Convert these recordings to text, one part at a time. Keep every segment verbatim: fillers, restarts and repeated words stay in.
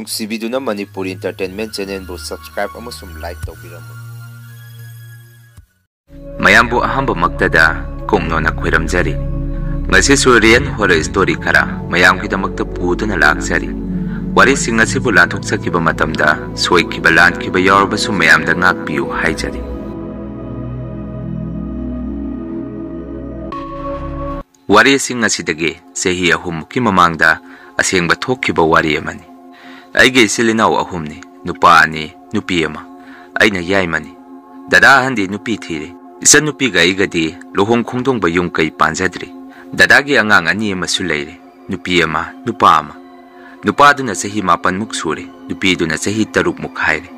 ꯅꯨꯡꯁꯤꯕꯤꯗꯨꯅ Manipur Entertainment Channelꯕꯨ subscribe ꯑꯃꯁꯨꯡ like ꯇꯧꯕꯤꯔꯝꯃꯨ꯫ ꯃꯌꯥꯝꯕꯨ ꯑꯍꯥꯟꯕꯃꯛꯇꯗ ꯀꯣꯛꯅꯣꯟꯅ ꯈꯣꯏꯔꯝꯖꯔꯤ꯫ ꯉꯁꯤꯁꯨ real horror story ꯈꯔ ꯃꯌꯥꯝꯒꯤꯗꯃꯛꯇ ꯄꯨꯗꯨꯅ ꯂꯥꯛꯆꯔꯤ꯫ ꯋꯥꯔꯤꯁꯤꯡ ꯑꯁꯤꯕꯨ ꯂꯥꯟꯊꯣꯛꯆꯈꯤꯕ ꯃꯇꯝꯗ ꯁꯣꯏꯈꯤꯕ ꯂꯥꯟꯈꯤꯕ ꯌꯥꯎꯔꯕꯁꯨ ꯃꯌꯥꯝꯗ ꯉꯥꯛꯄꯤꯌꯨ ꯍꯥꯏꯖꯔꯤ꯫ ꯋꯥꯔꯤꯁꯤꯡ ꯑꯁꯤꯗꯒꯤ ꯆꯍꯤ ꯑꯍꯨꯝꯃꯨꯛꯀꯤ ꯃꯃꯥꯡꯗ ꯑꯁꯦꯡꯕ ꯊꯣꯛꯈꯤꯕ ꯋꯥꯔꯤ ꯑꯃꯅꯤ꯫ ꯑꯩꯒꯤ ꯏꯆꯤꯜ ꯏꯅꯥꯎ ꯑꯍꯨꯝꯅꯤ, ꯅꯨꯄꯥ ꯑꯅꯤ, ꯅꯨꯄꯤ ꯑꯃ꯫ ꯑꯩꯅ ꯌꯥꯏꯃꯅꯤ꯫ ꯗꯗꯥ ꯑꯍꯟꯗꯤ ꯅꯨꯄꯤ ꯊꯤꯔꯦ꯫ ꯏꯆꯟꯅꯨꯄꯤꯒ ꯑꯩꯒꯗꯤ ꯂꯨꯍꯣꯡ ꯈꯣꯡꯗꯣꯡꯕ ꯌꯨꯝ ꯀꯩ ꯄꯥꯟꯖꯗ꯭ꯔꯤ꯫ ꯗꯗꯥꯒꯤ ꯑꯉꯥꯡ ꯑꯅꯤ ꯑꯃꯁꯨ ꯂꯩꯔꯦ, ꯅꯨꯄꯤ ꯑꯃ, ꯅꯨꯄꯥ ꯑꯃ꯫ ꯅꯨꯄꯥꯗꯨꯅ ꯆꯍꯤ ꯃꯥꯄꯟꯃꯨꯛ ꯁꯨꯔꯦ, ꯅꯨꯄꯤꯗꯨꯅ ꯆꯍꯤ ꯇꯔꯨꯛꯃꯨꯛ ꯍꯥꯏꯔꯦ꯫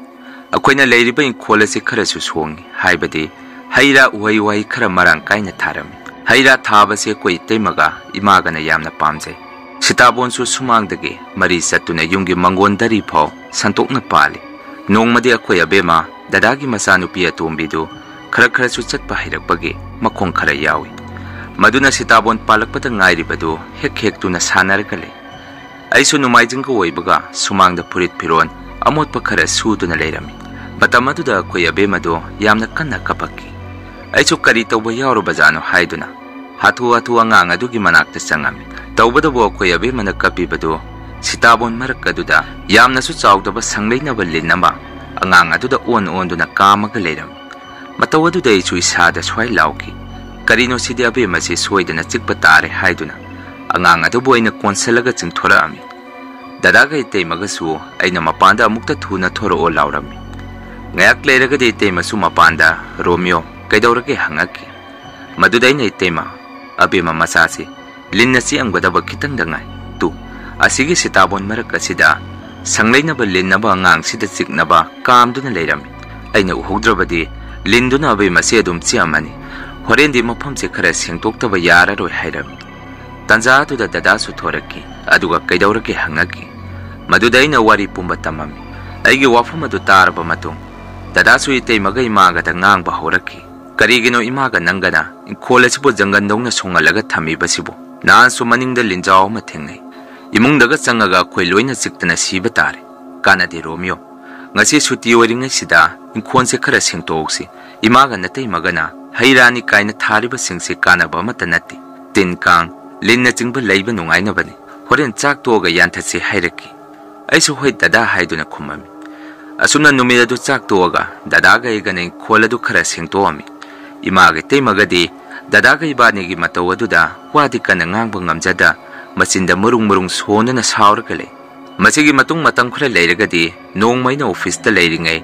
ꯑꯩꯈꯣꯏꯅ ꯂꯩꯔꯤꯕ ꯏꯪꯈꯣꯜ ꯑꯁꯤ ꯈꯔꯁꯨ ꯁꯣꯡꯉꯤ, ꯍꯥꯏꯕꯗꯤ ꯍꯩ ꯔꯥ, ꯎꯍꯩ ꯋꯥꯍꯩ ꯈꯔ ꯃꯔꯥꯡ ꯀꯥꯏꯅ ꯊꯥꯔꯝꯃꯤ꯫ ꯍꯩ ꯔꯥ ꯊꯥꯕꯁꯦ ꯑꯩꯈꯣꯏ ꯏꯇꯩꯃꯒ ꯏꯃꯥꯒꯅ ꯌꯥꯝꯅ ꯄꯥꯝꯖꯩ꯫ ꯁꯤꯇꯥꯕꯣꯟꯁꯨ ꯁꯨꯃꯥꯡꯗꯒꯤ ꯃꯔꯤ ꯆꯠꯇꯨꯅ ꯌꯨꯝꯒꯤ ꯃꯪꯒꯣꯟ ꯗꯔꯤ ꯐꯥꯎ ꯁꯟꯇꯣꯛꯅ ꯄꯥꯜꯂꯤ꯫ ꯅꯣꯡꯃꯗꯤ ꯑꯩꯈꯣꯏ ꯑꯕꯦꯝꯃ, ꯗꯗꯥꯒꯤ ꯃꯆꯥꯅꯨꯄꯤ ꯑꯇꯣꯝꯕꯤꯗꯨ, ꯈꯔ ꯈꯔꯁꯨ ꯆꯠꯄ ꯍꯩꯔꯛꯄꯒꯤ ꯃꯈꯣꯡ ꯈꯔ ꯌꯥꯎꯏ꯫ ꯃꯗꯨꯅ ꯁꯤꯇꯥꯕꯣꯟ ꯄꯥꯜꯂꯛꯄꯗ ꯉꯥꯏꯔꯤꯕꯗꯨ ꯍꯦꯛ ꯍꯦꯛꯇꯨꯅ ꯁꯥꯟꯅꯔꯒ ꯂꯩ꯫ ꯑꯩꯁꯨ ꯅꯣꯡꯃꯥꯏꯖꯤꯡꯒ ꯑꯣꯏꯕꯒ ꯁꯨꯃꯥꯡꯗ ꯐꯨꯔꯤꯠ ꯐꯤꯔꯣꯜ ꯑꯃꯣꯠꯄ ꯈꯔ ꯁꯨꯗꯨꯅ ꯂꯩꯔꯝꯃꯤ꯫ ꯃꯇꯝ ꯑꯗꯨꯗ ꯑꯩꯈꯣꯏ ꯑꯕꯦꯝꯃꯗꯨ ꯌꯥꯝꯅ ꯀꯟꯅ ꯀꯞꯄꯛꯈꯤ꯫ ꯑꯩꯁꯨ ꯀꯔꯤ ꯇꯧꯕ ꯌꯥꯎꯔꯕꯖꯥꯠꯅꯣ ꯍꯥꯏꯗꯨꯅ ꯍꯥꯊꯨ ꯍꯥꯊꯨ ꯑꯉꯥꯡ ꯑꯗꯨꯒꯤ ꯃꯅꯥꯛꯇ ꯆꯪꯉꯝꯃꯤ꯫ ꯇꯧꯕꯇꯕꯨ ꯑꯩꯈꯣꯏ ꯑꯕꯦꯝꯃꯅ ꯀꯞꯄꯤꯕꯗꯨ ꯁꯤꯇꯥꯕꯣꯟ ꯃꯔꯛ ꯑꯗꯨꯗ ꯌꯥꯝꯅꯁꯨ ꯆꯥꯎꯗꯕ ꯁꯪꯂꯩꯅꯕ ꯂꯤꯟ ꯑꯃ ꯑꯉꯥꯡ ꯑꯗꯨꯗ ꯑꯣꯟ ꯑꯣꯟꯗꯨꯅ ꯀꯥꯝꯃꯒ ꯂꯩꯔꯝꯃꯤ꯫ ꯃꯇꯧ ꯑꯗꯨꯗ ꯑꯩꯁꯨ ꯏꯁꯥꯗ ꯁ꯭ꯋꯥꯏ ꯂꯥꯎꯈꯤ, "ꯀꯔꯤꯅꯣ ꯁꯤꯗꯤ? ꯑꯕꯦꯝꯃꯁꯤ ꯁꯣꯏꯗꯅ ꯆꯤꯛꯄ ꯇꯥꯔꯦ" ꯍꯥꯏꯗꯨꯅ ꯑꯉꯥꯡ ꯑꯗꯨꯕꯨ ꯑꯩꯅ ꯀꯣꯟꯁꯤꯜꯂꯒ ꯆꯤꯡꯊꯣꯔꯛꯑꯝꯃꯤ꯫ ꯗꯗꯥꯒ ꯏꯇꯩꯃꯒꯁꯨ ꯑꯩꯅ ꯃꯄꯥꯟꯗ "ꯑꯃꯨꯛꯇ ꯊꯨꯅ ꯊꯣꯔꯛꯑꯣ" ꯂꯥꯎꯔꯝꯃꯤ꯫ ꯉꯥꯏꯍꯥꯛ ꯂꯩꯔꯒꯗꯤ ꯏꯇꯩꯃꯁꯨ ꯃꯄꯥꯟꯗ "ꯔꯣꯃꯤꯌꯣ, ꯀꯩꯗꯧꯔꯒꯦ?" ꯍꯪꯉꯛꯈꯤ꯫ ꯃꯗꯨꯗ ꯑꯩꯅ, "ꯏꯇꯩꯃ, ꯑꯕꯦꯝꯃ ꯃꯆꯥꯁꯤ ꯂꯤꯟꯅ ꯆꯤꯛꯑꯝꯒꯗꯕ ꯈꯤꯇꯪꯗ ꯉꯥꯏ꯫ ꯇꯨ, ꯑꯁꯤꯒꯤ ꯁꯤꯇꯥꯕꯣꯟ ꯃꯔꯛ ꯑꯁꯤꯗ ꯁꯪꯂꯩꯅꯕ ꯂꯤꯟ ꯑꯃ ꯑꯉꯥꯡꯁꯤꯗ ꯆꯤꯛꯅꯕ ꯀꯥꯝꯗꯨꯅ ꯂꯩꯔꯝꯃꯤ꯫ ꯑꯩꯅ ꯎꯍꯧꯗ꯭ꯔꯕꯗꯤ ꯂꯤꯟꯗꯨꯅ ꯑꯕꯦꯝꯃꯁꯦ ꯑꯗꯨꯝ ꯆꯤꯛꯑꯝꯃꯅꯤ꯫ ꯍꯣꯔꯦꯟꯗꯤ ꯃꯐꯝꯁꯦ ꯈꯔ ꯁꯦꯡꯗꯣꯛꯇꯕ ꯌꯥꯔꯔꯣꯏ" ꯍꯥꯏꯔꯝꯃꯤ꯫ ꯇꯟꯖꯥ ꯑꯗꯨꯗ ꯗꯗꯥꯁꯨ ꯊꯣꯔꯛꯈꯤ, ꯑꯗꯨꯒ "ꯀꯩꯗꯧꯔꯒꯦ?" ꯍꯪꯉꯛꯈꯤ꯫ ꯃꯗꯨꯗ ꯑꯩꯅ ꯋꯥꯔꯤ ꯄꯨꯝꯕ ꯇꯝꯃꯝꯃꯤ꯫ ꯑꯩꯒꯤ ꯋꯥꯐꯝ ꯑꯗꯨ ꯇꯥꯔꯕ ꯃꯇꯨꯡ ꯗꯗꯥꯁꯨ ꯏꯇꯩꯃꯒ ꯏꯃꯥꯒꯗ ꯉꯥꯡꯕ ꯍꯧꯔꯛꯈꯤ꯫ "ꯀꯔꯤꯒꯤꯅꯣ ꯏꯃꯥꯒ ꯅꯪꯒꯅ ꯏꯪꯈꯣꯜ ꯑꯁꯤꯕꯨ ꯖꯪꯒꯟꯗꯧꯅ ꯁꯣꯡꯍꯜꯂꯒ ꯊꯝꯃꯤꯕꯁꯤꯕꯨ? ꯅꯍꯥꯟꯁꯨ ꯃꯅꯤꯡꯗ ꯂꯤꯟꯖꯥꯎ ꯑꯃ ꯊꯦꯡꯅꯩ꯫ ꯏꯃꯨꯡꯗꯒ ꯆꯪꯉꯒ ꯑꯩꯈꯣꯏ ꯂꯣꯏꯅ ꯆꯤꯛꯇꯅ ꯁꯤꯕ ꯇꯥꯔꯦ꯫ ꯀꯥꯟꯅꯗꯦ ꯔꯣꯃꯤꯌꯣ, ꯉꯁꯤ ꯁꯨꯇꯤ ꯑꯣꯏꯔꯤꯉꯩꯁꯤꯗ ꯏꯪꯈꯣꯜꯁꯦ ꯈꯔ ꯁꯦꯡꯇꯣꯛꯍꯧꯁꯤ꯫ ꯏꯃꯥꯒ ꯅꯇꯩꯃꯒꯅ ꯍꯩ ꯔꯥꯅꯤ ꯀꯥꯏꯅ ꯊꯥꯔꯤꯕꯁꯤꯡꯁꯦ ꯀꯥꯟꯅꯕ ꯑꯃꯠꯇ ꯅꯠꯇꯦ꯫ ꯇꯤꯟ ꯀꯥꯡ, ꯂꯤꯟꯅꯆꯤꯡꯕ ꯂꯩꯕ ꯅꯨꯡꯉꯥꯏꯅꯕꯅꯤ꯫ ꯍꯣꯔꯦꯟ ꯆꯥꯛ ꯇꯣꯛꯑꯒ ꯌꯥꯟꯊꯠꯁꯤ ꯍꯥꯏꯔꯛꯈꯤ꯫ ꯑꯩꯁꯨ "ꯍꯣꯏ ꯗꯗꯥ" ꯍꯥꯏꯗꯨꯅ ꯈꯨꯝꯃꯝꯃꯤ꯫ ꯑꯁꯨꯝꯅ ꯅꯨꯃꯤꯠ ꯑꯗꯨ ꯆꯥꯛ ꯇꯣꯛꯑꯒ ꯗꯗꯥꯒ ꯑꯩꯒꯅ ꯏꯪꯈꯣꯜ ꯑꯗꯨ ꯈꯔ ꯁꯦꯡꯇꯣꯛꯑꯝꯃꯤ꯫ ꯏꯃꯥꯒ ꯏꯇꯩꯃꯒꯗꯤ ꯗꯗꯥꯒ ꯏꯕꯥꯅꯤꯒꯤ ꯃꯇꯧ ꯑꯗꯨꯗ ꯋꯥꯗꯤ ꯀꯟꯅ ꯉꯥꯡꯕ ꯉꯝꯖꯗ, ꯃꯆꯤꯟꯗ ꯃꯔꯨꯡ ꯃꯔꯨꯡ ꯁꯣꯟꯗꯨꯅ ꯁꯥꯎꯔꯒ ꯂꯩ꯫ ꯃꯁꯤꯒꯤ ꯃꯇꯨꯡ ꯃꯇꯝ ꯈꯔ ꯂꯩꯔꯒꯗꯤ ꯅꯣꯡꯃ ꯑꯩꯅ ꯑꯣꯐꯤꯁꯇ ꯂꯩꯔꯤꯉꯩ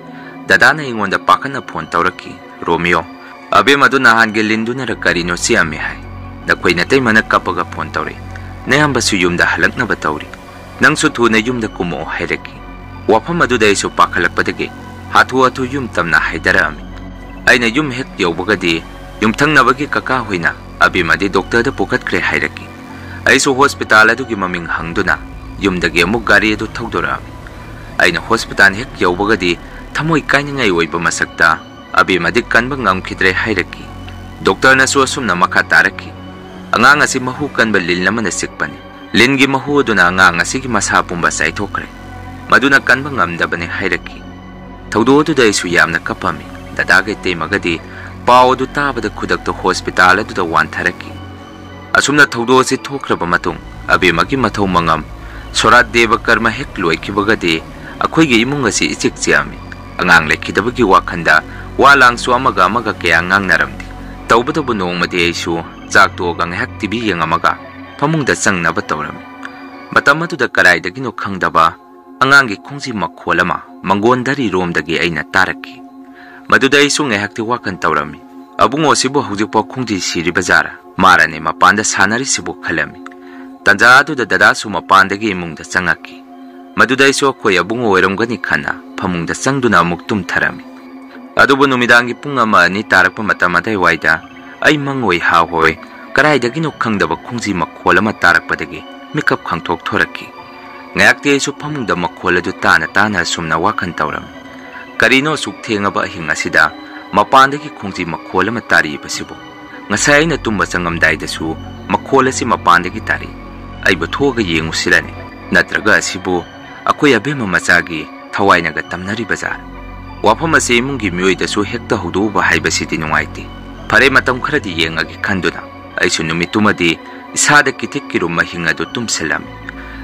ꯗꯗꯥꯅ ꯑꯩꯉꯣꯟꯗ ꯄꯥꯈꯠꯅ ꯐꯣꯟ ꯇꯧꯔꯛꯈꯤ꯫ "ꯔꯣꯃꯤꯌꯣ, ꯑꯕꯦꯝ ꯑꯗꯨ ꯅꯍꯥꯟꯒꯤ ꯂꯤꯟꯗꯨꯅꯔ ꯀꯔꯤꯅꯣ ꯆꯤꯛꯑꯝꯃꯦ ꯍꯥꯏ꯫ ꯅꯈꯣꯏ ꯅꯇꯩꯃꯅ ꯀꯞꯄꯒ ꯐꯣꯟ ꯇꯧꯔꯛꯏ꯫ ꯅꯌꯥꯝꯕꯁꯨ ꯌꯨꯝꯗ ꯍꯜꯂꯛꯅꯕ ꯇꯧꯔꯤ꯫ ꯅꯪꯁꯨ ꯊꯨꯅ ꯌꯨꯝꯗ ꯀꯨꯝꯃꯛꯑꯣ" ꯍꯥꯏꯔꯛꯈꯤ꯫ ꯋꯥꯐꯝ ꯑꯗꯨꯗ ꯑꯩꯁꯨ ꯄꯥꯈꯠꯂꯛꯄꯗꯒꯤ ꯍꯥꯊꯨ ꯍꯥꯊꯨ ꯌꯨꯝ ꯇꯝꯅ ꯍꯥꯏꯗꯔꯛꯑꯝꯃꯤ꯫ ꯑꯩꯅ ꯌꯨꯝ ꯍꯦꯛ ꯌꯧꯕꯒꯗꯤ ꯌꯨꯝꯊꯪꯅꯕꯒꯤ ꯀꯀꯥ ꯍꯣꯏꯅ "ꯑꯕꯦꯝ ꯑꯗꯤ ꯗꯣꯛꯇꯔꯗ ꯄꯨꯈꯠꯈ꯭ꯔꯦ" ꯍꯥꯏꯔꯛꯈꯤ꯫ ꯑꯩꯁꯨ ꯍꯣꯁꯄꯤꯇꯥꯜ ꯑꯗꯨꯒꯤ ꯃꯃꯤꯡ ꯍꯪꯗꯨꯅ ꯌꯨꯝꯗꯒꯤ ꯑꯃꯨꯛ ꯒꯥꯔꯤ ꯑꯗꯨ ꯊꯧꯗꯣꯔꯛꯑꯝꯃꯤ꯫ ꯑꯩꯅ ꯍꯣꯁꯄꯤꯇꯥꯜ ꯍꯦꯛ ꯌꯧꯕꯒꯗꯤ ꯊꯃꯣꯏ ꯀꯥꯏꯅꯤꯡꯉꯥꯏ ꯑꯣꯏꯕ ꯃꯁꯛꯇ "ꯑꯕꯦꯝ ꯑꯗꯤ ꯀꯟꯕ ꯉꯝꯈꯤꯗ꯭ꯔꯦ" ꯍꯥꯏꯔꯛꯈꯤ꯫ ꯗꯣꯛꯇꯔꯅꯁꯨ ꯑꯁꯨꯝꯅ ꯃꯈꯥ ꯇꯥꯔꯛꯈꯤ, "ꯑꯉꯥꯡ ꯑꯁꯤ ꯃꯍꯨ ꯀꯟꯕ ꯂꯤꯟ ꯑꯃꯅ ꯆꯤꯛꯄꯅꯤ꯫ ꯂꯤꯟꯒꯤ ꯃꯍꯨ ꯑꯗꯨꯅ ꯑꯉꯥꯡ ꯑꯁꯤꯒꯤ ꯃꯁꯥ ꯄꯨꯝꯕ ꯆꯥꯏꯊꯣꯛꯈ꯭ꯔꯦ꯫ ꯃꯗꯨꯅ ꯀꯟꯕ ꯉꯝꯗꯕꯅꯤ" ꯍꯥꯏꯔꯛꯈꯤ꯫ ꯊꯧꯗꯣꯛ ꯑꯗꯨꯗ ꯑꯩꯁꯨ ꯌꯥꯝꯅ ꯀꯞꯄꯝꯃꯤ꯫ ꯗꯗꯥꯒ ꯏꯇꯩꯃꯒꯗꯤ ꯄꯥꯎ ꯑꯗꯨ ꯇꯥꯕꯗ ꯈꯨꯗꯛꯇ ꯍꯣꯁꯄꯤꯇꯥꯜ ꯑꯗꯨꯗ ꯋꯥꯟꯊꯔꯛꯈꯤ꯫ ꯑꯁꯨꯝꯅ ꯊꯧꯗꯣꯛ ꯑꯁꯤ ꯊꯣꯛꯈ꯭ꯔꯕ ꯃꯇꯨꯡ ꯑꯕꯦꯝꯃꯒꯤ ꯃꯊꯧ ꯃꯉꯝ ꯁꯣꯔꯥꯠ ꯗꯦꯕ ꯀꯔꯃ ꯍꯦꯛ ꯂꯣꯏꯈꯤꯕꯒꯗꯤ ꯑꯩꯈꯣꯏꯒꯤ ꯏꯃꯨꯡ ꯑꯁꯤ ꯏꯆꯤꯛ ꯆꯤꯛꯑꯝꯃꯤ꯫ ꯑꯉꯥꯡ ꯂꯩꯈꯤꯗꯕꯒꯤ ꯋꯥꯈꯜꯗ ꯋꯥ ꯂꯥꯡꯁꯨ ꯑꯃꯒ ꯑꯃꯒ ꯀꯌꯥ ꯉꯥꯡꯅꯔꯝꯗꯦ꯫ ꯇꯧꯕꯇꯕꯨ ꯅꯣꯡꯃꯗꯤ ꯑꯩꯁꯨ ꯆꯥꯛ ꯇꯣꯛꯑꯒ ꯉꯥꯏꯍꯥꯛ ꯇꯤꯚꯤ ꯌꯦꯡꯉꯝꯃꯒ ꯐꯃꯨꯡꯗ ꯆꯪꯅꯕ ꯇꯧꯔꯝꯃꯤ꯫ ꯃꯇꯝ ꯑꯗꯨꯗ ꯀꯗꯥꯏꯗꯒꯤꯅꯣ ꯈꯪꯗꯕ ꯑꯉꯥꯡꯒꯤ ꯈꯣꯡꯖꯤ ꯃꯈꯣꯜ ꯑꯃ ꯃꯪꯒꯣꯟꯗꯔꯤꯔꯣꯝꯗꯒꯤ ꯑꯩꯅ ꯇꯥꯔꯛꯈꯤ꯫ ꯃꯗꯨꯗ ꯑꯩꯁꯨ ꯉꯥꯏꯍꯥꯛꯇꯤ ꯋꯥꯈꯜ ꯇꯧꯔꯝꯃꯤ꯫ "ꯑꯕꯨꯡꯉꯣꯁꯤꯕꯨ ꯍꯧꯖꯤꯛꯐꯥꯎ ꯈꯣꯡꯖꯤ ꯁꯤꯔꯤꯕ ꯖꯥꯔꯥ? ꯃꯥꯔꯅꯦ ꯃꯄꯥꯟꯗ ꯁꯥꯟꯅꯔꯤꯁꯤꯕꯨ?" ꯈꯜꯂꯝꯃꯤ꯫ ꯇꯟꯖꯥ ꯑꯗꯨꯗ ꯗꯗꯥꯁꯨ ꯃꯄꯥꯟꯗꯒꯤ ꯏꯃꯨꯡꯗ ꯆꯪꯉꯛꯈꯤ꯫ ꯃꯗꯨꯗ ꯑꯩꯁꯨ ꯑꯩꯈꯣꯏ ꯑꯕꯨꯡꯉꯣ ꯑꯣꯏꯔꯝꯒꯅꯤ ꯈꯟꯅ ꯐꯃꯨꯡꯗ ꯆꯪꯗꯨꯅ ꯑꯃꯨꯛ ꯇꯨꯝꯊꯔꯝꯃꯤ꯫ ꯑꯗꯨꯕꯨ ꯅꯨꯃꯤꯗꯥꯡꯒꯤ ꯄꯨꯡ ꯑꯃ ꯑꯅꯤ ꯇꯥꯔꯛꯄ ꯃꯇꯝ ꯑꯗꯥꯏꯋꯥꯏꯗ ꯑꯩ ꯃꯪꯑꯣꯏ ꯍꯥ ꯍꯣꯏ ꯀꯗꯥꯏꯗꯒꯤꯅꯣ ꯈꯪꯗꯕ ꯈꯣꯡꯖꯤ ꯃꯈꯣꯜ ꯑꯃ ꯇꯥꯔꯛꯄꯗꯒꯤ ꯃꯤꯀꯞ ꯈꯪꯊꯣꯛ ꯊꯣꯔꯛꯈꯤ꯫ ꯉꯥꯏꯍꯥꯛꯇꯤ ꯑꯩꯁꯨ ꯐꯃꯨꯡꯗ ꯃꯈꯣꯜ ꯑꯗꯨ ꯇꯥꯅ ꯇꯥꯅ ꯑꯁꯨꯝꯅ ꯋꯥꯈꯜ ꯇꯧꯔꯝꯃꯤ꯫ "ꯀꯔꯤꯅꯣ ꯑꯁꯨꯛ ꯊꯦꯡꯉꯕ ꯑꯍꯤꯡ ꯑꯁꯤꯗ ꯃꯄꯥꯟꯗꯒꯤ ꯈꯣꯡꯖꯤ ꯃꯈꯣꯜ ꯑꯃ ꯇꯥꯔꯤꯕꯁꯤꯕꯨ? ꯉꯁꯥꯏ ꯑꯩꯅ ꯇꯨꯝꯕ ꯆꯪꯉꯝꯗꯥꯏꯗꯁꯨ ꯃꯈꯣꯜ ꯑꯁꯤ ꯃꯄꯥꯟꯗꯒꯤ ꯇꯥꯔꯤ꯫ ꯑꯩꯕꯨ ꯊꯣꯛꯑꯒ ꯌꯦꯡꯉꯨꯁꯤꯔꯅꯦ? ꯅꯠꯇ꯭ꯔꯒ ꯑꯁꯤꯕꯨ ꯑꯩꯈꯣꯏ ꯑꯕꯦꯝꯃ ꯃꯆꯥꯒꯤ ꯊꯋꯥꯏꯅꯒ ꯇꯝꯅꯔꯤꯕ ꯖꯥꯠ? ꯋꯥꯐꯝ ꯑꯁꯤ ꯏꯃꯨꯡꯒꯤ ꯃꯤꯑꯣꯏꯗꯁꯨ ꯍꯦꯛꯇ ꯍꯧꯗꯣꯛꯎꯕ ꯍꯥꯏꯕꯁꯤꯗꯤ ꯅꯨꯡꯉꯥꯏꯇꯦ꯫ ꯐꯔꯦ, ꯃꯇꯝ ꯈꯔꯗꯤ ꯌꯦꯡꯉꯒꯦ ꯈꯟꯗꯨꯅ ꯑꯩꯁꯨ ꯅꯨꯃꯤꯠꯇꯨꯃꯗꯤ ꯏꯁꯥꯗ ꯀꯤꯊꯤꯛ ꯀꯤꯔꯨꯝ ꯃꯍꯤꯡ ꯑꯗꯨ ꯇꯨꯝꯁꯤꯜꯂꯝꯃꯤ꯫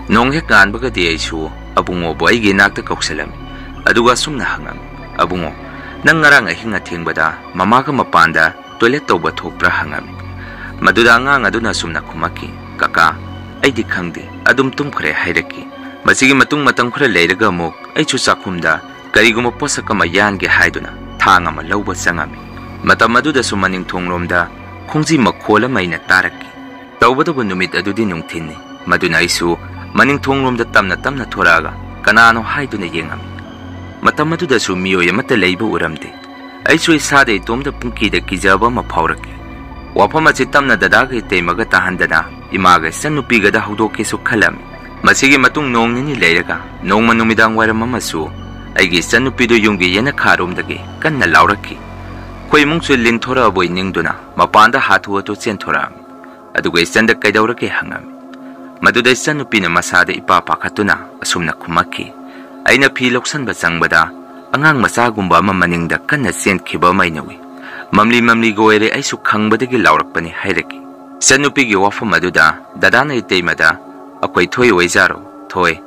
ꯅꯣꯡ ꯍꯦꯛ ꯉꯥꯟꯕꯒꯗꯤ ꯑꯩꯁꯨ ꯑꯕꯨꯡꯉꯣꯕꯨ ꯑꯩꯒꯤ ꯏꯅꯥꯛꯇ ꯀꯧꯁꯤꯜꯂꯝꯃꯤ꯫ ꯑꯗꯨꯒ ꯑꯁꯨꯝꯅ ꯍꯪꯉꯝꯃꯤ, "ꯑꯕꯨꯡꯉꯣ, ꯅꯪ ꯉꯔꯥꯡ ꯑꯍꯤꯡ ꯑꯊꯦꯡꯕꯗ ꯃꯃꯥꯒ ꯃꯄꯥꯟꯗ ꯇꯣꯏꯂꯦꯠ ꯇꯧꯕ ꯊꯣꯛꯄ꯭ꯔꯥ?" ꯍꯪꯉꯝꯃꯤ꯫ ꯃꯗꯨꯗ ꯑꯉꯥꯡ ꯑꯗꯨꯅ ꯑꯁꯨꯝꯅ ꯈꯨꯝꯃꯛꯈꯤ, "ꯀꯀꯥ, ꯑꯩꯗꯤ ꯈꯪꯗꯦ, ꯑꯗꯨꯝ ꯇꯨꯝꯈ꯭ꯔꯦ" ꯍꯥꯏꯔꯛꯈꯤ꯫ ꯃꯁꯤꯒꯤ ꯃꯇꯨꯡ ꯃꯇꯝ ꯈꯔ ꯂꯩꯔꯒ ꯑꯃꯨꯛ ꯑꯩꯁꯨ ꯆꯥꯛꯈꯨꯝꯗ ꯀꯔꯤꯒꯨꯝꯕ ꯄꯣꯠꯁꯛ ꯑꯃ ꯌꯥꯟꯒꯦ ꯍꯥꯏꯗꯨꯅ ꯊꯥꯡ ꯑꯃ ꯂꯧꯕ ꯆꯪꯉꯝꯃꯤ꯫ ꯃꯇꯝ ꯑꯗꯨꯗꯁꯨ ꯃꯅꯤꯡ ꯊꯣꯡꯂꯣꯝꯗ ꯈꯣꯡꯖꯤ ꯃꯈꯣꯜ ꯑꯃ ꯑꯩꯅ ꯇꯥꯔꯛꯈꯤ꯫ ꯇꯧꯕꯇꯕꯨ ꯅꯨꯃꯤꯠ ꯑꯗꯨꯗꯤ ꯅꯨꯡꯊꯤꯜꯅꯤ, ꯃꯗꯨꯅ ꯑꯩꯁꯨ ꯃꯅꯤꯡ ꯊꯣꯡꯂꯣꯝꯗ ꯇꯞꯅ ꯇꯞꯅ ꯊꯣꯔꯛꯑꯒ ꯀꯅꯥꯅꯣ ꯍꯥꯏꯗꯨꯅ ꯌꯦꯡꯉꯝꯃꯤ꯫ ꯃꯇꯝ ꯑꯗꯨꯗꯁꯨ ꯃꯤꯑꯣꯏ ꯑꯃꯠꯇ ꯂꯩꯕ ꯎꯔꯝꯗꯦ꯫ ꯑꯩꯁꯨ ꯏꯁꯥꯗ ꯏꯇꯣꯝꯇ ꯄꯨꯡꯀꯤꯗ ꯀꯤꯖꯕ ꯑꯃ ꯐꯥꯎꯔꯛꯈꯤ꯫ ꯋꯥꯐꯝ ꯑꯁꯤ ꯇꯞꯅ ꯗꯗꯥꯒ ꯏꯇꯩꯃꯒ ꯇꯥꯍꯟꯗꯅ ꯏꯃꯥꯒ ꯏꯆꯟꯅꯨꯄꯤꯒꯗ ꯍꯧꯗꯣꯛꯀꯦꯁꯨ ꯈꯜꯂꯝꯃꯤ꯫ ꯃꯁꯤꯒꯤ ꯃꯇꯨꯡ ꯅꯣꯡ ꯅꯤꯅꯤ ꯂꯩꯔꯒ ꯅꯣꯡꯃ ꯅꯨꯃꯤꯗꯥꯡ ꯋꯥꯏꯔꯝ ꯑꯃꯁꯨ ꯑꯩꯒꯤ ꯏꯆꯟꯅꯨꯄꯤꯗꯨ ꯌꯨꯝꯒꯤ ꯌꯦꯅꯈꯥꯔꯣꯝꯗꯒꯤ ꯀꯟꯅ ꯂꯥꯎꯔꯛꯈꯤ꯫ ꯑꯩꯈꯣꯏ ꯏꯃꯨꯡꯁꯨ ꯂꯤꯟꯊꯣꯔꯛꯑꯕꯣꯏ ꯅꯤꯡꯗꯨꯅ ꯃꯄꯥꯟꯗ ꯍꯥꯊꯨ ꯍꯥꯊꯨ ꯆꯦꯟꯊꯣꯔꯛꯑꯝꯃꯤ꯫ ꯑꯗꯨꯒ ꯏꯆꯟꯗ ꯀꯩꯗꯧꯔꯒꯦ ꯍꯪꯉꯝꯃꯤ꯫ ꯃꯗꯨꯗ ꯏꯆꯟꯅꯨꯄꯤꯅ ꯃꯁꯥꯗ ꯏꯄꯥ ꯄꯥꯈꯠꯇꯨꯅ ꯑꯁꯨꯝꯅ ꯈꯨꯝꯃꯛꯈꯤ, "ꯑꯩꯅ ꯐꯤ ꯂꯧꯁꯟꯕ ꯆꯪꯕꯗ ꯑꯉꯥꯡ ꯃꯆꯥꯒꯨꯝꯕ ꯑꯃ ꯃꯅꯤꯡꯗ ꯀꯟꯅ ꯆꯦꯟꯈꯤꯕ ꯑꯃ ꯑꯩꯅ ꯎꯏ꯫ ꯃꯝꯂꯤ ꯃꯝꯂꯤꯒ ꯑꯣꯏꯔꯦ, ꯑꯩꯁꯨ ꯈꯪꯕꯗꯒꯤ ꯂꯥꯎꯔꯛꯄꯅꯤ" ꯍꯥꯏꯔꯛꯈꯤ꯫ ꯏꯆꯟꯅꯨꯄꯤꯒꯤ ꯋꯥꯐꯝ ꯑꯗꯨꯗ ꯗꯗꯥꯅ ꯏꯇꯩꯃꯗ, "ꯑꯩꯈꯣꯏ ꯊꯣꯏ ꯑꯣꯏꯖꯥꯔꯣ? ꯊꯣꯏ,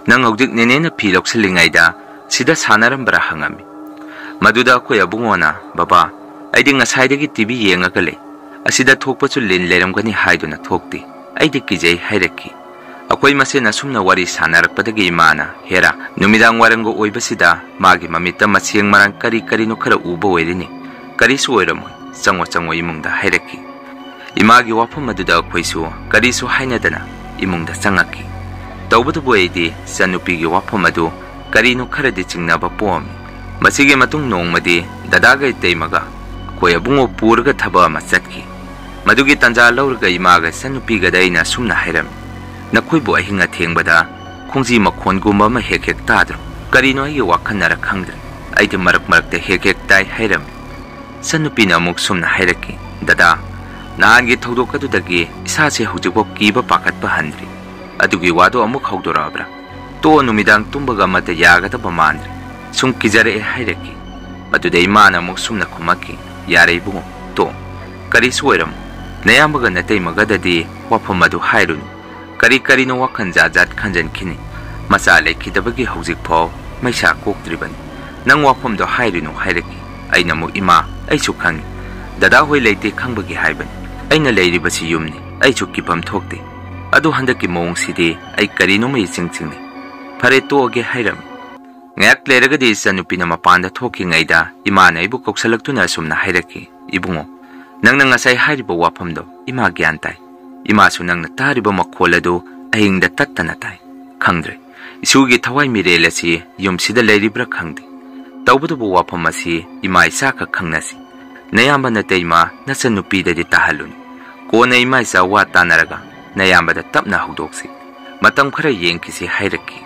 ꯅꯪ ꯍꯧꯖꯤꯛ ꯅꯦꯅꯦꯅ ꯐꯤ ꯂꯧꯁꯤꯜꯂꯤꯉꯩꯗ ꯁꯤꯗ ꯁꯥꯟꯅꯔꯝꯕ꯭ꯔꯥ?" ꯍꯪꯉꯝꯃꯤ꯫ ꯃꯗꯨꯗ ꯑꯩꯈꯣꯏ ꯑꯕꯨꯡꯉꯣꯅ, "ꯕꯕꯥ, ꯑꯩꯗꯤ ꯉꯁꯥꯏꯗꯒꯤ ꯇꯤ ꯚꯤ ꯌꯦꯡꯉꯒ ꯂꯩ꯫ ꯑꯁꯤꯗ ꯊꯣꯛꯄꯁꯨ ꯂꯤꯟ ꯂꯩꯔꯝꯒꯅꯤ ꯍꯥꯏꯗꯨꯅ ꯊꯣꯛꯇꯦ꯫ ꯑꯩꯗꯤ ꯀꯤꯖꯩ" ꯍꯥꯏꯔꯛꯈꯤ꯫ ꯑꯩꯈꯣꯏ ꯃꯁꯦꯟ ꯑꯁꯨꯝꯅ ꯋꯥꯔꯤ ꯁꯥꯟꯅꯔꯛꯄꯗꯒꯤ ꯏꯃꯥꯅ, "ꯍꯦꯔꯥ, ꯅꯨꯃꯤꯗꯥꯡ ꯋꯥꯏꯔꯝꯒ ꯑꯣꯏꯕꯁꯤꯗ ꯃꯥꯒꯤ ꯃꯃꯤꯠꯇ ꯃꯁꯦꯡ ꯃꯔꯥꯡ ꯀꯔꯤ ꯀꯔꯤꯅꯣ ꯈꯔ ꯎꯕ ꯑꯣꯏꯔꯤꯅꯤ꯫ ꯀꯔꯤꯁꯨ ꯑꯣꯏꯔꯝꯃꯣꯏ, ꯆꯪꯉꯣ ꯆꯪꯉꯣ" ꯏꯃꯨꯡꯗ ꯍꯥꯏꯔꯛꯈꯤ꯫ ꯏꯃꯥꯒꯤ ꯋꯥꯐꯝ ꯑꯗꯨꯗ ꯑꯩꯈꯣꯏꯁꯨ ꯀꯔꯤꯁꯨ ꯍꯥꯏꯅꯗꯅ ꯏꯃꯨꯡꯗ ꯆꯪꯉꯛꯈꯤ꯫ ꯇꯧꯕꯇꯕꯨ ꯑꯩꯗꯤ ꯏꯆꯟꯅꯨꯄꯤꯒꯤ ꯋꯥꯐꯝ ꯑꯗꯨ ꯀꯔꯤꯅꯣ ꯈꯔꯗꯤ ꯆꯤꯡꯅꯕ ꯄꯣꯛꯑꯝꯃꯤ꯫ ꯃꯁꯤꯒꯤ ꯃꯇꯨꯡ ꯅꯣꯡꯃꯗꯤ ꯗꯗꯥꯒ ꯏꯇꯩꯃꯒ ꯑꯩꯈꯣꯏ ꯑꯕꯨꯡꯉꯣ ꯄꯨꯔꯒ ꯊꯕꯛ ꯑꯃ ꯆꯠꯈꯤ꯫ ꯃꯗꯨꯒꯤ ꯇꯥꯟꯖꯥ ꯂꯧꯔꯒ ꯏꯃꯥꯒ ꯏꯆꯟꯅꯨꯄꯤꯒꯗ ꯑꯩꯅ ꯑꯁꯨꯝꯅ ꯍꯥꯏꯔꯝꯃꯤ, "ꯅꯈꯣꯏꯕꯨ ꯑꯍꯤꯡ ꯑꯊꯦꯡꯕꯗ ꯈꯣꯡꯖꯤ ꯃꯈꯣꯟꯒꯨꯝꯕ ꯑꯃ ꯍꯦꯛ ꯍꯦꯛ ꯇꯥꯗ꯭ꯔꯣ? ꯀꯔꯤꯅꯣ ꯑꯩꯒꯤ ꯋꯥꯈꯜꯅꯔ ꯈꯪꯗ꯭ꯔꯦ꯫ ꯑꯩꯗꯤ ꯃꯔꯛ ꯃꯔꯛꯇ ꯍꯦꯛ ꯍꯦꯛ ꯇꯥꯏ" ꯍꯥꯏꯔꯝꯃꯤ꯫ ꯏꯆꯟꯅꯨꯄꯤꯅ ꯑꯃꯨꯛ ꯁꯨꯝꯅ ꯍꯥꯏꯔꯛꯈꯤ, "ꯗꯗꯥ, ꯅꯍꯥꯟꯒꯤ ꯊꯧꯗꯣꯛ ꯑꯗꯨꯗꯒꯤ ꯏꯁꯥꯁꯦ ꯍꯧꯖꯤꯛꯐꯥꯎ ꯀꯤꯕ ꯄꯥꯈꯠꯄ ꯍꯟꯗ꯭ꯔꯤ꯫ ꯑꯗꯨꯒꯤ ꯋꯥꯗꯣ ꯑꯃꯨꯛ ꯍꯧꯗꯣꯔꯛꯑꯕ꯭ꯔꯥ? ꯇꯣ, ꯅꯨꯃꯤꯗꯥꯡ ꯇꯨꯝꯕꯒ ꯑꯃꯠꯇ ꯌꯥꯒꯗꯕ ꯃꯥꯟꯗ꯭ꯔꯦ꯫ ꯁꯨꯝ ꯀꯤꯖꯔꯛꯑꯦ ꯍꯥꯏꯔꯛꯈꯤ꯫ ꯃꯗꯨꯗ ꯏꯃꯥꯅ ꯑꯃꯨꯛ ꯁꯨꯝꯅ ꯈꯨꯝꯃꯛꯈꯤ, "ꯌꯥꯔꯦ ꯏꯕꯨꯡꯉꯣ, ꯇꯣ, ꯀꯔꯤꯁꯨ ꯑꯣꯏꯔꯝꯃꯣꯏ꯫ ꯅꯌꯥꯝꯕꯒ ꯅꯇꯩꯃꯒꯗꯗꯤ ꯋꯥꯐꯝ ꯑꯗꯨ ꯍꯥꯏꯔꯨꯅꯨ꯫ ꯀꯔꯤ ꯀꯔꯤꯅꯣ ꯋꯥꯈꯜ ꯖꯥꯠ ꯖꯥꯠ ꯈꯟꯖꯟꯈꯤꯅꯤ꯫ ꯃꯆꯥ ꯂꯩꯈꯤꯗꯕꯒꯤ ꯍꯧꯖꯤꯛꯐꯥꯎ ꯃꯩꯁꯥ ꯀꯣꯛꯇ꯭ꯔꯤꯕꯅꯤ꯫ ꯅꯪ ꯋꯥꯐꯝꯗꯣ ꯍꯥꯏꯔꯨꯅꯨ" ꯍꯥꯏꯔꯛꯈꯤ꯫ ꯑꯩꯅ ꯑꯃꯨꯛ, "ꯏꯃꯥ, ꯑꯩꯁꯨ ꯈꯪꯉꯤ꯫ ꯗꯗꯥ ꯍꯣꯏ ꯂꯩꯇꯦ ꯈꯪꯕꯒꯤ ꯍꯥꯏꯕꯅꯤ꯫ ꯑꯩꯅ ꯂꯩꯔꯤꯕꯁꯤ ꯌꯨꯝꯅꯤ꯫ ꯑꯩꯁꯨ ꯀꯤꯐꯝ ꯊꯣꯛꯇꯦ꯫ ꯑꯗꯨ ꯍꯟꯗꯛꯀꯤ ꯃꯑꯣꯡꯁꯤꯗꯤ ꯑꯩ ꯀꯔꯤꯅꯣꯃ ꯏꯆꯤꯡ ꯆꯤꯡꯅꯩ꯫ ꯐꯔꯦ, ꯇꯣꯛꯑꯒꯦ" ꯍꯥꯏꯔꯝꯃꯤ꯫ ꯉꯥꯏꯍꯥꯛ ꯂꯩꯔꯒꯗꯤ ꯏꯆꯟꯅꯨꯄꯤꯅ ꯃꯄꯥꯟꯗ ꯊꯣꯛꯈꯤꯉꯩꯗ ꯏꯃꯥꯅ ꯑꯩꯕꯨ ꯀꯧꯁꯜꯂꯛꯇꯨꯅ ꯑꯁꯨꯝꯅ ꯍꯥꯏꯔꯛꯈꯤ, "ꯏꯕꯨꯡꯉꯣ, ꯅꯪꯅ ꯉꯁꯥꯏ ꯍꯥꯏꯔꯤꯕ ꯋꯥꯐꯝꯗꯣ ꯏꯃꯥ ꯒ꯭ꯌꯥꯟ ꯇꯥꯏ꯫ ꯏꯃꯥꯁꯨ ꯅꯪꯅ ꯇꯥꯔꯤꯕ ꯃꯈꯣꯜ ꯑꯗꯨ ꯑꯍꯤꯡꯗ ꯇꯠꯇꯅ ꯇꯥꯏ꯫ ꯈꯪꯗ꯭ꯔꯦ, ꯏꯁꯨꯒꯤ ꯊꯋꯥꯏ ꯃꯤꯔꯦꯜ ꯑꯁꯤ ꯌꯨꯝꯁꯤꯗ ꯂꯩꯔꯤꯕ꯭ꯔꯥ ꯈꯪꯗꯦ꯫ ꯇꯧꯕꯇꯕꯨ ꯋꯥꯐꯝ ꯑꯁꯤ ꯏꯃꯥ ꯏꯆꯥꯈꯛ ꯈꯪꯅꯁꯤ꯫ ꯅꯌꯥꯝꯕ ꯅꯇꯩꯃ ꯅꯆꯟꯅꯨꯄꯤꯗꯗꯤ ꯇꯥꯍꯜꯂꯨꯅꯨ꯫ ꯀꯣꯟꯅ ꯏꯃꯥ ꯏꯆꯥ ꯋꯥ ꯇꯥꯅꯔꯒ ꯅꯌꯥꯝꯕꯗ ꯇꯞꯅ ꯍꯧꯗꯣꯛꯁꯤ꯫ ꯃꯇꯝ ꯈꯔ ꯌꯦꯡꯈꯤꯁꯤ" ꯍꯥꯏꯔꯛꯈꯤ꯫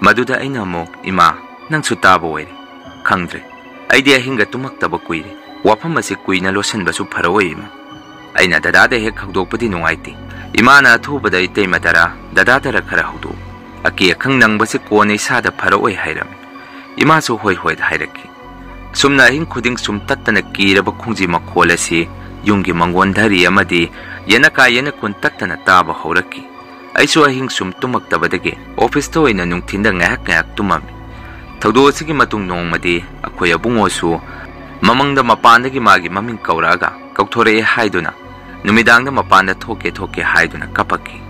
ꯃꯗꯨꯗ ꯑꯩꯅ ꯑꯃꯨꯛ, "ꯏꯃꯥ, ꯅꯪꯁꯨ ꯇꯥꯕ ꯑꯣꯏꯔꯦ꯫ ꯈꯪꯗ꯭ꯔꯦ, ꯑꯩꯗꯤ ꯑꯍꯤꯡꯒ ꯇꯨꯝꯃꯛꯇꯕ ꯀꯨꯏꯔꯦ꯫ ꯋꯥꯐꯝ ꯑꯁꯤ ꯀꯨꯏꯅ ꯂꯣꯠꯁꯤꯟꯕꯁꯨ ꯐꯔꯛꯑꯣꯏ ꯏꯃꯥ꯫ ꯑꯩꯅ ꯗꯗꯥꯗ ꯍꯦꯛ ꯍꯧꯗꯣꯛꯄꯗꯤ ꯅꯨꯡꯉꯥꯏꯇꯦ꯫ ꯏꯃꯥꯅ ꯑꯊꯨꯕꯗ ꯏꯇꯩꯃꯗꯔ ꯗꯗꯥꯗꯔ ꯈꯔ ꯍꯧꯗꯣꯛꯎ꯫ ꯑꯀꯤ ꯑꯈꯪ ꯅꯪꯕꯁꯤ ꯀꯣꯟꯅ ꯏꯁꯥꯗ ꯐꯔꯛꯑꯣꯏ" ꯍꯥꯏꯔꯝꯃꯤ꯫ ꯏꯃꯥꯁꯨ ꯍꯣꯏ ꯍꯣꯏꯗ ꯍꯥꯏꯔꯛꯈꯤ꯫ ꯑꯁꯨꯝꯅ ꯑꯍꯤꯡ ꯈꯨꯗꯤꯡ ꯁꯨꯝ ꯇꯠꯇꯅ ꯀꯤꯔꯕ ꯈꯣꯡꯖꯤ ꯃꯈꯣꯜ ꯑꯁꯤ ꯌꯨꯝꯒꯤ ꯃꯪꯒꯣꯟ ꯙꯔꯤ ꯑꯃꯗꯤ ꯌꯦꯅꯈꯥ ꯌꯦꯅꯈꯨꯟ ꯇꯠꯇꯅ ꯇꯥꯕ ꯍꯧꯔꯛꯈꯤ꯫ ꯑꯩꯁꯨ ꯑꯍꯤꯡ ꯁꯨꯝ ꯇꯨꯝꯃꯛꯇꯕꯗꯒꯤ ꯑꯣꯐꯤꯁꯇ ꯑꯣꯏꯅ ꯅꯨꯡꯊꯤꯟꯗ ꯉꯥꯏꯍꯥꯛ ꯉꯥꯏꯍꯥꯛ ꯇꯨꯝꯃꯝꯃꯤ꯫ ꯊꯧꯗꯣꯛ ꯑꯁꯤꯒꯤ ꯃꯇꯨꯡ ꯅꯣꯡꯃꯗꯤ ꯑꯩꯈꯣꯏ ꯑꯕꯨꯡꯉꯣꯁꯨ ꯃꯃꯪꯗ ꯃꯄꯥꯟꯗꯒꯤ ꯃꯥꯒꯤ ꯃꯃꯤꯡ ꯀꯧꯔꯛꯑꯒ ꯀꯧꯊꯣꯔꯛꯑꯦ ꯍꯥꯏꯗꯨꯅ ꯅꯨꯃꯤꯗꯥꯡꯗ ꯃꯄꯥꯟꯗ ꯊꯣꯛꯀꯦ ꯊꯣꯛꯀꯦ ꯍꯥꯏꯗꯨꯅ ꯀꯞꯄꯛꯈꯤ꯫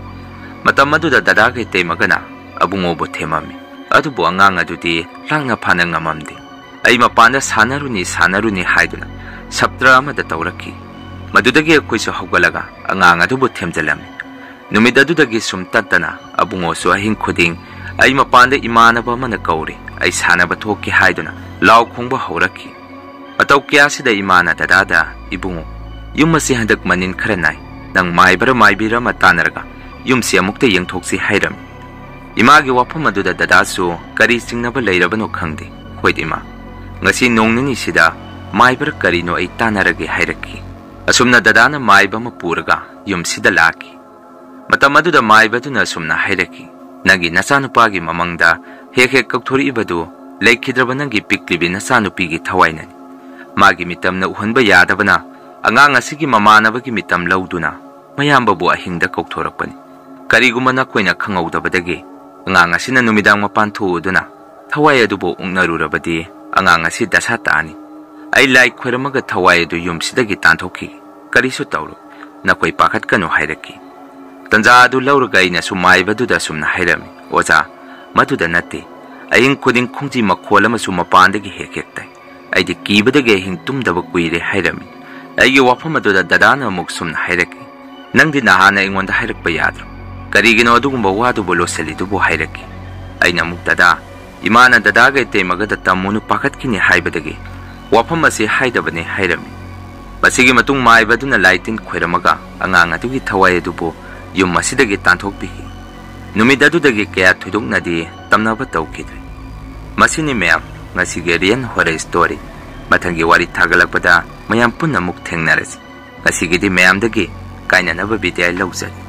ꯃꯇꯝ ꯑꯗꯨꯗ ꯗꯗꯥꯒ ꯏꯇꯩꯃꯒꯅ ꯑꯕꯨꯡꯉꯣꯕꯨ ꯊꯦꯝꯃꯝꯃꯤ꯫ ꯑꯗꯨꯕꯨ ꯑꯉꯥꯡ ꯑꯗꯨꯗꯤ ꯂꯥꯡꯅ ꯐꯥꯅ ꯉꯝꯃꯝꯗꯦ꯫ ꯑꯩ ꯃꯄꯥꯟꯗ ꯁꯥꯟꯅꯔꯨꯅꯤ, ꯁꯥꯟꯅꯔꯨꯅꯤ ꯍꯥꯏꯗꯨꯅ ꯁꯞꯇ꯭ꯔ ꯑꯃꯗ ꯇꯧꯔꯛꯈꯤ꯫ ꯃꯗꯨꯗꯒꯤ ꯑꯩꯈꯣꯏꯁꯨ ꯍꯧꯒꯠꯂꯒ ꯑꯉꯥꯡ ꯑꯗꯨꯕꯨ ꯊꯦꯝꯖꯤꯜꯂꯝꯃꯤ꯫ ꯅꯨꯃꯤꯠ ꯑꯗꯨꯗꯒꯤ ꯁꯨꯝ ꯇꯠꯇꯅ ꯑꯕꯨꯡꯉꯣꯁꯨ ꯑꯍꯤꯡ ꯈꯨꯗꯤꯡ ꯑꯩ ꯃꯄꯥꯟꯗ ꯏꯃꯥꯟꯅꯕ ꯑꯃꯅ ꯀꯧꯔꯦ, ꯑꯩ ꯁꯥꯟꯅꯕ ꯊꯣꯛꯀꯦ ꯍꯥꯏꯗꯨꯅ ꯂꯥꯎ ꯈꯣꯡꯕ ꯍꯧꯔꯛꯈꯤ꯫ ꯃꯇꯧ ꯀꯌꯥꯁꯤꯗ ꯏꯃꯥꯅ ꯗꯗꯥꯗ, "ꯏꯕꯨꯡꯉꯣ, ꯌꯨꯝ ꯑꯁꯤ ꯍꯟꯗꯛ ꯃꯅꯤꯟ ꯈꯔ ꯅꯥꯏ꯫ ꯅꯪ ꯃꯥꯏꯕꯔ ꯃꯥꯏꯕꯤꯔ ꯑꯃ ꯇꯥꯟꯅꯔꯒ ꯌꯨꯝꯁꯤ ꯑꯃꯨꯛꯇ ꯌꯦꯡꯊꯣꯛꯁꯤ" ꯍꯥꯏꯔꯝꯃꯤ꯫ ꯏꯃꯥꯒꯤ ꯋꯥꯐꯝ ꯑꯗꯨꯗ ꯗꯗꯥꯁꯨ ꯀꯔꯤ ꯆꯤꯡꯅꯕ ꯂꯩꯔꯕꯅꯣ ꯈꯪꯗꯦ꯫ "ꯍꯣꯏ ꯏꯃꯥ, ꯉꯁꯤ ꯅꯣꯡ ꯅꯤꯅꯤꯁꯤꯗ ꯃꯥꯏꯕꯔ ꯀꯔꯤꯅꯣ ꯑꯩ ꯇꯥꯟꯅꯔꯒꯦ" ꯍꯥꯏꯔꯛꯈꯤ꯫ ꯑꯁꯨꯝꯅ ꯗꯗꯥꯅ ꯃꯥꯏꯕ ꯑꯃ ꯄꯨꯔꯒ ꯌꯨꯝꯁꯤꯗ ꯂꯥꯛꯈꯤ꯫ ꯃꯇꯝ ꯑꯗꯨꯗ ꯃꯥꯏꯕꯗꯨꯅ ꯑꯁꯨꯝꯅ ꯍꯥꯏꯔꯛꯈꯤ, "ꯅꯪꯒꯤ ꯅꯆꯥꯅꯨꯄꯥꯒꯤ ꯃꯃꯪꯗ ꯍꯦꯛ ꯍꯦꯛ ꯀꯧꯊꯣꯔꯛꯏꯕꯗꯨ ꯂꯩꯈꯤꯗ꯭ꯔꯕ ꯅꯪꯒꯤ ꯄꯤꯛꯂꯤꯕꯤ ꯅꯆꯥꯅꯨꯄꯤꯒꯤ ꯊꯋꯥꯏꯅꯅꯤ꯫ ꯃꯥꯒꯤ ꯃꯤꯇꯝꯅ ꯎꯍꯟꯕ ꯌꯥꯗꯕꯅ ꯑꯉꯥꯡ ꯑꯁꯤꯒꯤ ꯃꯃꯥꯟꯅꯕꯒꯤ ꯃꯤꯇꯝ ꯂꯧꯗꯨꯅ ꯃꯌꯥꯝꯕꯕꯨ ꯑꯍꯤꯡꯗ ꯀꯧꯊꯣꯔꯛꯄꯅꯤ꯫ ꯀꯔꯤꯒꯨꯝꯕ ꯅꯈꯣꯏꯅ ꯈꯪꯍꯧꯗꯕꯗꯒꯤ ꯑꯉꯥꯡ ꯑꯁꯤꯅ ꯅꯨꯃꯤꯗꯥꯡ ꯃꯄꯥꯟ ꯊꯣꯛꯎꯗꯨꯅ ꯊꯋꯥꯏ ꯑꯗꯨꯕꯨ ꯎꯛꯅꯔꯨꯔꯕꯗꯤ ꯑꯉꯥꯡ ꯑꯁꯤ ꯗꯁꯥ ꯇꯥꯅꯤ꯫ ꯑꯩ ꯂꯥꯏ ꯈꯣꯏꯔꯝꯃꯒ ꯊꯋꯥꯏ ꯑꯗꯨ ꯌꯨꯝꯁꯤꯗꯒꯤ ꯇꯥꯟꯊꯣꯛꯈꯤꯒꯦ꯫ ꯀꯔꯤꯁꯨ ꯇꯧꯔꯣꯏ꯫ ꯅꯈꯣꯏ ꯄꯥꯈꯠꯀꯅꯨ" ꯍꯥꯏꯔꯛꯈꯤ꯫ ꯇꯟꯖꯥ ꯑꯗꯨ ꯂꯧꯔꯒ ꯑꯩꯅꯁꯨ ꯃꯥꯏꯕꯗꯨꯗ ꯑꯁꯨꯝꯅ ꯍꯥꯏꯔꯝꯃꯤ, "ꯑꯣꯖꯥ, ꯃꯗꯨꯗ ꯅꯠꯇꯦ꯫ ꯑꯍꯤꯡ ꯈꯨꯗꯤꯡ ꯈꯣꯡꯖꯤ ꯃꯈꯣꯜ ꯑꯃꯁꯨ ꯃꯄꯥꯟꯗꯒꯤ ꯍꯦꯛ ꯍꯦꯛ ꯇꯥꯏ꯫ ꯑꯩꯗꯤ ꯀꯤꯕꯗꯒꯤ ꯑꯍꯤꯡ ꯇꯨꯝꯗꯕ ꯀꯨꯏꯔꯦ" ꯍꯥꯏꯔꯝꯃꯤ꯫ ꯑꯩꯒꯤ ꯋꯥꯐꯝ ꯑꯗꯨꯗ ꯗꯗꯥꯅ ꯑꯃꯨꯛ ꯁꯨꯝꯅ ꯍꯥꯏꯔꯛꯈꯤ, "ꯅꯪꯗꯤ ꯅꯍꯥꯟꯅ ꯑꯩꯉꯣꯟꯗ ꯍꯥꯏꯔꯛꯄ ꯌꯥꯗ꯭ꯔꯣ? ꯀꯔꯤꯒꯤꯅꯣ ꯑꯗꯨꯒꯨꯝꯕ ꯋꯥꯗꯨꯕꯨ ꯂꯣꯠꯁꯤꯜꯂꯤꯗꯨꯕꯨ?" ꯍꯥꯏꯔꯛꯈꯤ꯫ ꯑꯩꯅ ꯑꯃꯨꯛ, "ꯗꯗꯥ, ꯏꯃꯥꯅ ꯗꯗꯥꯒ ꯏꯇꯩꯃꯒꯗ ꯇꯝꯃꯨꯅꯨ, ꯄꯥꯈꯠꯈꯤꯅꯤ ꯍꯥꯏꯕꯗꯒꯤ ꯋꯥꯐꯝ ꯑꯁꯤ ꯍꯥꯏꯗꯕꯅꯦ" ꯍꯥꯏꯔꯝꯃꯤ꯫ ꯃꯁꯤꯒꯤ ꯃꯇꯨꯡ ꯃꯥꯏꯕꯗꯨꯅ ꯂꯥꯏ ꯇꯤꯟ ꯈꯣꯏꯔꯝꯃꯒ ꯑꯉꯥꯡ ꯑꯗꯨꯒꯤ ꯊꯋꯥꯏ ꯑꯗꯨꯕꯨ ꯌꯨꯝ ꯑꯁꯤꯗꯒꯤ ꯇꯥꯟꯊꯣꯛꯄꯤꯈꯤ꯫ ꯅꯨꯃꯤꯠ ꯑꯗꯨꯗꯒꯤ ꯀꯌꯥ ꯊꯣꯏꯗꯣꯛꯅꯗꯤ ꯇꯝꯅꯕ ꯇꯧꯈꯤꯗ꯭ꯔꯦ꯫ ꯃꯁꯤꯅꯤ ꯃꯌꯥꯝ, ꯉꯁꯤꯒꯤ Real Horror Story꯫ ꯃꯊꯪꯒꯤ ꯋꯥꯔꯤ ꯊꯥꯒꯠꯂꯛꯄꯗ ꯃꯌꯥꯝ ꯄꯨꯟꯅ ꯑꯃꯨꯛ ꯊꯦꯡꯅꯔꯁꯤ꯫ ꯉꯁꯤꯒꯤꯗꯤ ꯃꯌꯥꯝꯗꯒꯤ ꯀꯥꯏꯅꯅꯕ ꯕꯤꯗꯥꯏ ꯂꯧꯖꯔꯤ꯫